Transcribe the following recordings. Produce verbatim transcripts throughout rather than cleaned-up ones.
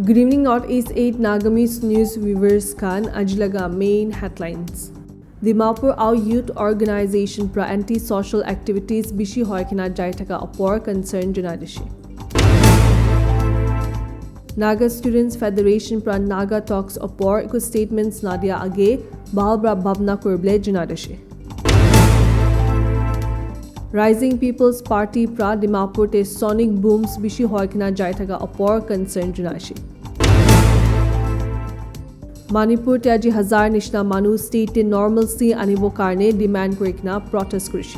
Good evening, Northeast eight Nagamese News viewers khan. Aji laga main headlines. Dimapur Ao Youth Organization pra anti-social activities bishi hoi kena jai thaka opor concern janai dishi. Naga Students Federation pra Naga Talks opor eku statements nadia age bhal pra bhabna kuribole janai dishi. Rising People's Party pra Dimapur te sonic booms bishi hoi kena jai thaka opor concern janai dishi. Manipur te aji hazar nishina manu state te normalcy anibo karne demand kuri kena protest kurishi.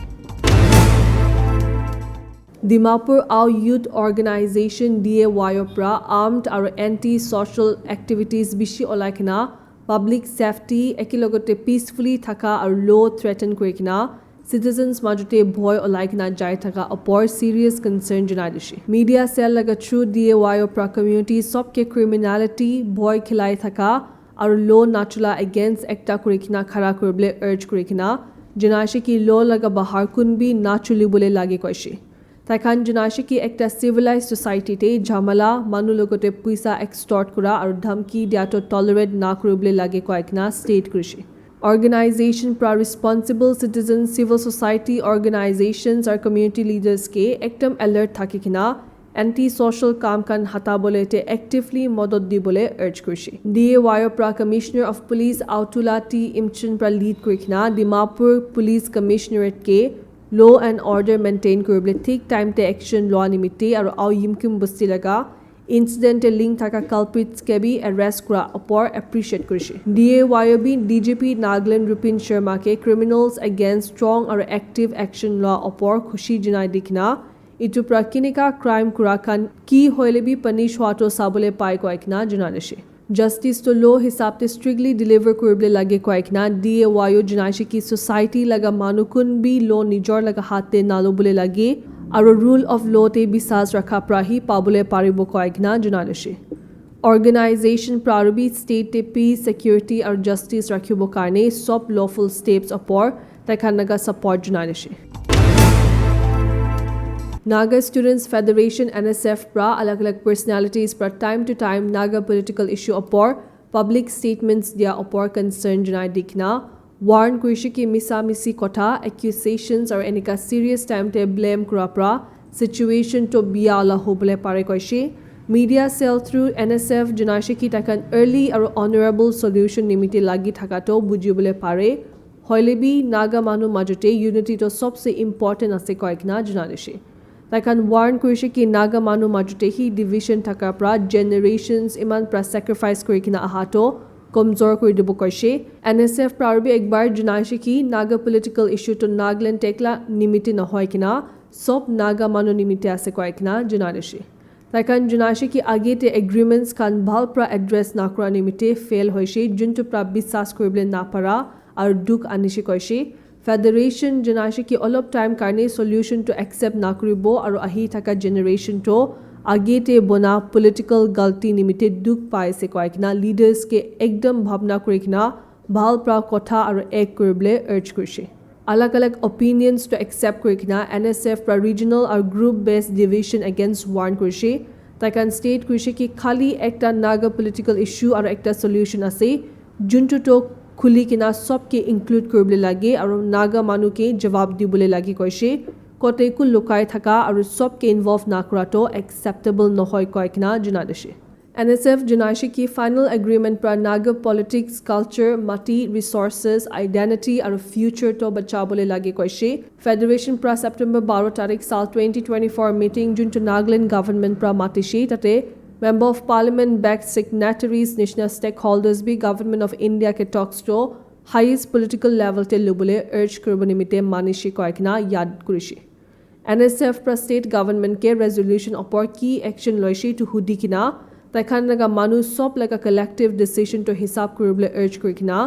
Dimapur Ao Youth Organization D A Y O pra armed aru anti-social activities bishi olai kena public safety ekelogote peacefully thaka aru law threaten kuri kena citizens majote bhoi olai kena jai thaka opor serious concern janai dishi. Media cell laga through D A Y O pra community sobke criminality bhoi khilai thaka aru law nachula against ekta kuri kena khara kuribole urge kuri kena janai dishi ki law laga bahar kun bi nachuli bole lage koishi. Tai khan janai dishi ki ekta civilized society te jhamala, manu logote puisa extort kura aru dhamki dia to tolerate na kuribole lage koi kena state kurishi. Organization pra responsible citizens, civil society organizations aru community leaders ke ekdam alert thaki kena anti-social kam khan hata bole te actively modot di bole urge kurishi. D A Y O pra Commissioner of Police Autula T Imchin pra lead kuri kena Dimapur Police Commissionerate ke law and order maintain kuribole thik time te action loa nimite aru Ao Yimkhiung Bosti laga incident te link thaka culprits ke bi arrest kura opor appreciate kurishi. D A Y O bi D G P Nagaland Rupin Sharma ke criminals against strong aru active action loa opor khushi janai di kena itu pra kinika crime kura khan ki hoile bi punish hua to sabole pai koi kena janai dishi. Justice to law hisab te strictly deliver kuribole lage koi kena D A Y O janai dishi ki society laga manu kun bi law nijor laga hath te nalobole lage aru rule of law te bisas rakha pra hi pabole paribo koi kena janai dishi. Organization pra aru bi state te peace, security aru justice rakhibo karne sob lawful steps opor tai khan laga support janai dishi. Naga Students Federation N S F pra alag alag personalities pra time to time Naga political issue opor public statements dia opor concern janai di kena warn kurishi ki misa misi kotha, accusations aru enika serious time te blame kura pra situation to biya ola hobole pare koishi. Media cell through N S F janai dishi ki tai khan early aru honorable solution nimite lagi thaka to bujibole pare. Hoile bi Naga manu majote unity to sobse important ase koi kena janai dishi. Tai khan warn kurishi ki Naga manu majote hi division thaka pra generations iman pra sacrifice kuri kena aha to komjor kuri dibo koishi. N S F pra aru bi ekbar janai dishi ki Naga political issue to Nagaland te ekla nimite nohoi kena sob Naga manu nimite ase koi kena janai dishi. Tai khan janai dishi ki age te agreements khan bhal pra address nakura nimite fail hoishi, juntu pra bisas kuribole napara aru dukh anishi koishi. Federation janai dishi ki olop time karne solution to accept nakuribo aru ahi thaka generation to age te bona political galti nimite dukh pai ase koi kena leaders ke ekdam bhabna kuri kena bhal pra kotha aru ek kuribole urge kurishi. Alag alag opinions to accept kuri kena N S F pra regional aru group based division against warn kurishi. Tai khan state kurishi ki khali ekta Naga political issue aru ekta solution ase, juntu to khuli kena sob ke include kuribole lage aru Naga manu ke jawab dibole lage koishi. Kote ku lukai thaka aru sob ke involve nakura to acceptable nohoi koi kena janai dishi. N S F janai dishi ki final agreement pra Naga politics, culture, mati, resources, identity aru future to bachabole lage koishi. Federation pra September baro tarik sal twenty twenty-four meeting juntu Nagaland government pra matishi tate Member of Parliament backed signatories nishina stakeholders bi Government of India ke talks to highest political level te lubole urge kuribo nimite manishi koi kena yad kurishi. N S F pra state government ke resolution opor ki action loishi tu hudi kena tai khan laga manu sob laga collective decision to hisab kuribole urge kuri kena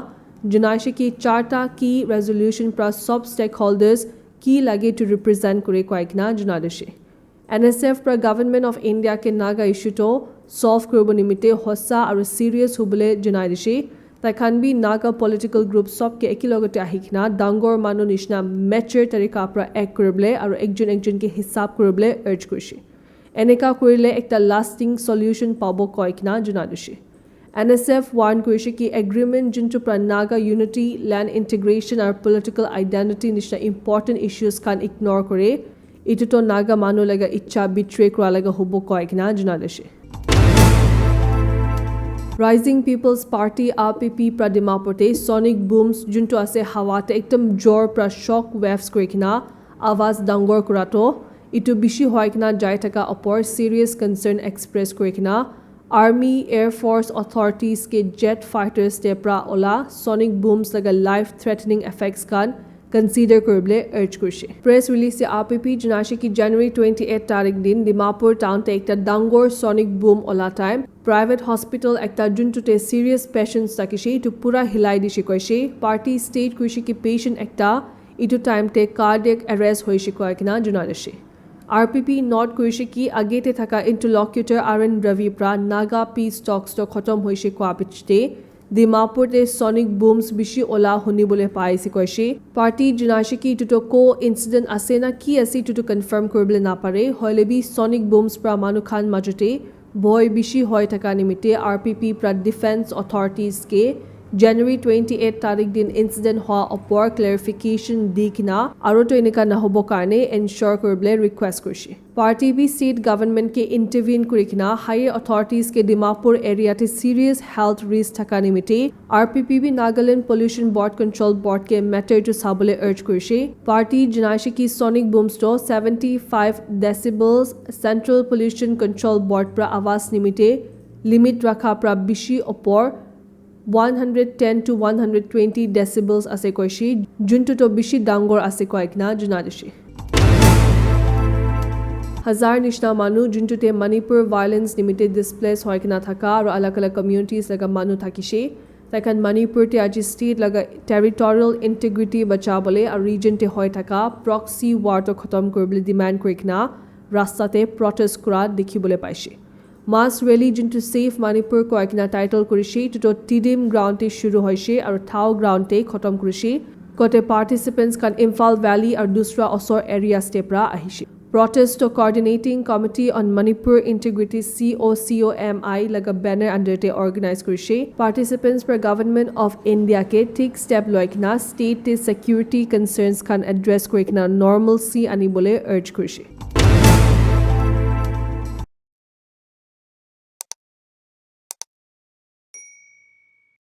janai dishi ki charta ki resolution pra sob stakeholders ki lage tu represent kuri koi kena janai dishi. N S F pra Government of India ke Naga issue to solve kuribo nimite hosa aru serious hubole janai dishi. Tai khan bi Naga political group sob ke ekelogote ahi kena dangor manu nishina mature tarika pra act kuribole aru ekjon ekjon ke hisab kuribole urge kurishi. Eneka kurile ekta lasting solution pabo koi kena jana dise. N S F warn kurise ki agreement juntu pra Naga unity, land integration aru political identity nishina important issues khan ignore kore, itu to Naga manu laga ichha betray kura laga hobo koi kena jana dise. Rising People's Party, R P P, pra Dimapur te sonic booms juntu ase hawa te ekdam jor pra shock waves kuri kena awaz dangor kura to itu bishi hoi kena jai thaka opor serious concern express kuri kena army, air force authorities ke jet fighters te pra ola sonic booms laga life threatening effects khan consider kuribole urge kurise. Press release te R P P janaise ki January twenty eight tarik din Dimapur town te ekta dangor sonic boom ola time private hospital ekta juntu te serious patients thakise itu pura hilai dise koise. Party state kurise ki patient ekta itu time te cardiac arrest hoise koi kena jana dise. R P P note kurise ki age te thaka interlocutor R N Ravi pra Naga peace talks to khotom hoise koa pichete Dimapur te sonic booms bishi ola hunibole paise koise. Party janaise ki itu to coincidence ase na ki ase itu to confirm kuribole napare. Hoile bi sonic booms pra manu khan majote boi bishi hoi thaka nimite R P P pra defense authorities ke January twenty eight tarik din incident hoa opor clarification di kena aru to eneka nahobo karne ensure kuribole request kurise. Party bi state government ke intervene kuri kena higher authorities ke Dimapur area te serious health risk thaka nimite R P P bi Nagaland Pollution Board Control Board ke matter to sabole urge kurise. Party janaise ki sonic booms to seventy five decibels Central Pollution Control Board pra awaz nimite limit rakha pra bishi opor one hundred ten to one hundred twenty decibels ase koise, juntu to bishi dangor ase koi kena jana dise. Hazar nishina manu juntu te Manipur violence nimite displace hoi kena thaka aru alag alag communities laga manu thakise. Taikhan Manipur te aji state laga territorial integrity bachabole aru region te hoi thaka proxy war to khotom kuribole demand kuri kena rasta te protest kura dikhibole paise. Mass rally juntu Save Manipur koi kena title kurise, itu to Tiddim ground te shuru hoise aru Thao ground te khotom kurise. Kote participants khan Imphal Valley aru dusra osor areas te pra ahise. Protest to Coordinating Committee on Manipur Integrity, C O C O M I, laga banner under te organize kurise. Participants pra Government of India ke thik step loi kena state te security concerns khan address kuri kena normalcy anibole urge kurise.